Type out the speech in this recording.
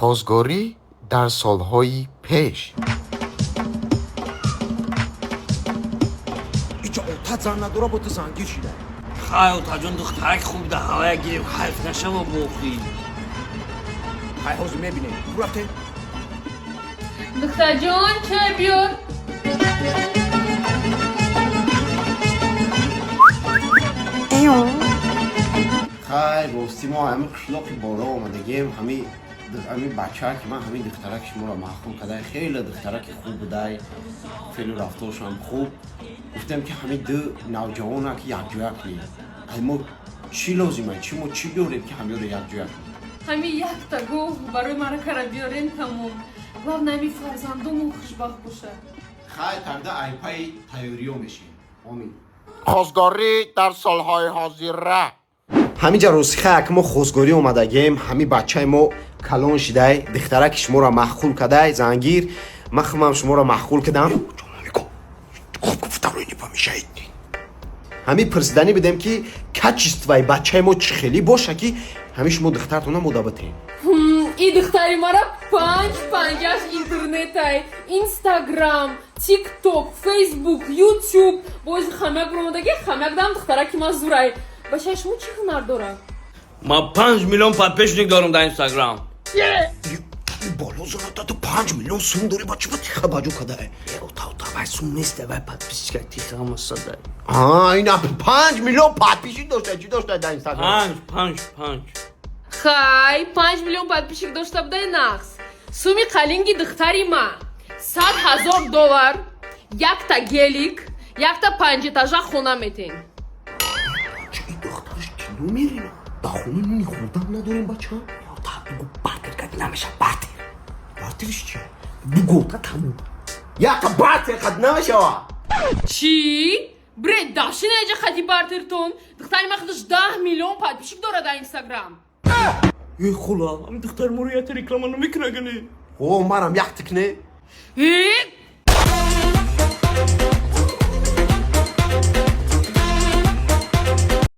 Хостгорӣ дар солҳои пеш. Ича отат зан надора, бо ту зангир шида. Хай, отаҷон, духтарак хуб да ҳавая гирифт, ҳайф нашава бохӣ. Хай, ҳозир мебинем. Ку рафте? Духтарҷон, чой биёр. Хайр, рости мо ҳами қишлоқи боло омадагем, ҳами бача ки ман ҳамин духтараки шуморо маъқул кадай, хеле духтараки хуб будай, феълу рафторшам хуб. Гуфтем, ки ҳамин ду навҷавона ки якҷоя кунем. Ай мо чӣ лозима, чӣ мо чӣ биёрем, ки ҳамёро якҷоя кунем? Ҳами якта гов барои маракара биёрен, тамом. Главное, ҳами фарзандому хушбахт бошад. Хайр, тарда айпаи тайёриё мешем. Омин. Хостгорӣ дар солҳои ҳозира. Ҳаминҷа росиха, ки мо хостгорӣ омадагем, ҳами бачаи мо калон шидай, духтараки шуморо маъқул кадай, зангир. Ман худам шуморо маъқул кардам. Ҳамин пурсиданӣ будем, ки качествои бачаи мо чӣ хелӣ боша, ки ҳамин шумо духтаратона мода битем. И духтари мара панҷ панҷаш интернетай: Инстаграм, Тикток, Фейсбук, Ютуб. Бози хамяк ромадаги, хамяк дам духтараки ма зурай. Бачаи шумо чӣ ҳунар дорад? Ман 5 миллион подписчик дорам дар Инстаграм. Боло зоната, ту 5 миллион сум дорӣ, ба чӣ ба тиха баҷо кадай? Ота, вай сум нест, вай подписчика тиха масадай. Ина 5 миллион подписчик дошта, чӣ дошта дар Инстаграм? Панҷ, панҷ, панҷ. Хай, 5 миллион подписчик дошта будай, нақс. Суми қалинги духтари ма 100 000 доллар, якта гелик, якта панҷэтажа хона метен. Чӣ, духтараш кино мерина, дар хона нони хӯрдан надорем, бача. Ота, бугу, бартер кад намеша, бартер. Бартериш чи? Бугота, тамом. Яка бартер қад намешава. Чӣ? Бре, дашина эҷа хати бартертон. Духтари ма худаш 10 миллион подписчик дорад дар Инстаграм. Э, хула, ҳами духтари моро якта реклама намекунагани? О, марам як тикне. Э.